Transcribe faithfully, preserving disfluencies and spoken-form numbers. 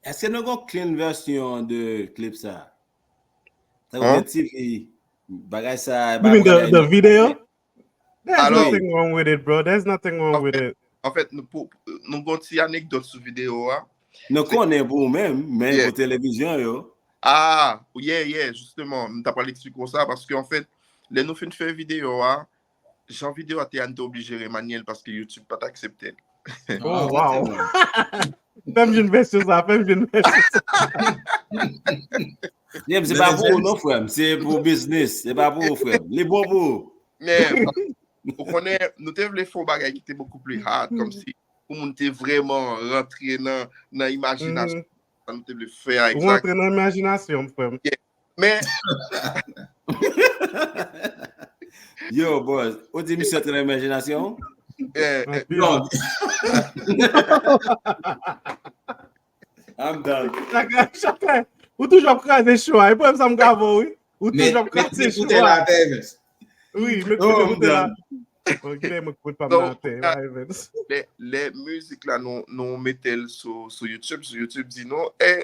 Èske nou gon clean vèsyon de clip sa? Tankou Huh? T V, bagay sa, You mean the, the video? There's Alors- nothing wrong with it, bro. There's nothing wrong with it. An fèt, nou pou- nou gon ti anekdòt sou videyo a. Nou konnen pou ou menm, men Yeah. pou televizyon yo. Ah, yeah, yeah, justement, m ta pral eksplike w sa, paske an fèt, lè nou fin fè videyo a, jan videyo a te a, nou te oblije remanye l paske YouTube pa t aksepte l. Oh, wow. Fè m jwenn vèsyon sa, fè m jwenn vèsyon sa. Yeah, se pa pou ou non, frè m. Se pou biznis. Se pa pou ou, frè m. Li bon pou ou. Men, ou konnen, nou te vle fè yon bagay ki te bokou pli hard, kòmsi pou moun te vrèman rantre nan, nan imajinasyon. Mhm. Sa nou te vle fè a, Ou exact. Rantre nan imajinasyon, frè m. Men, Yo, boss, ou di misye antre nan imajinasyon? eh, eh, Non. I'm done. Chak, chak, ou toujou ap kraze cho a. E pwoblèm sa m ka vò, wi. Ou Met toujou ap met kraze ti koutèy cho la a. Atè, Evens. Wi, met Oh, koutèy, I'm koutèy la. done. Ok, mwen kout pa So, maten, ka- wi, Evans. lè, lè mizik la nou, nou mete l sou, sou YouTube, sou YouTube di nou, eh,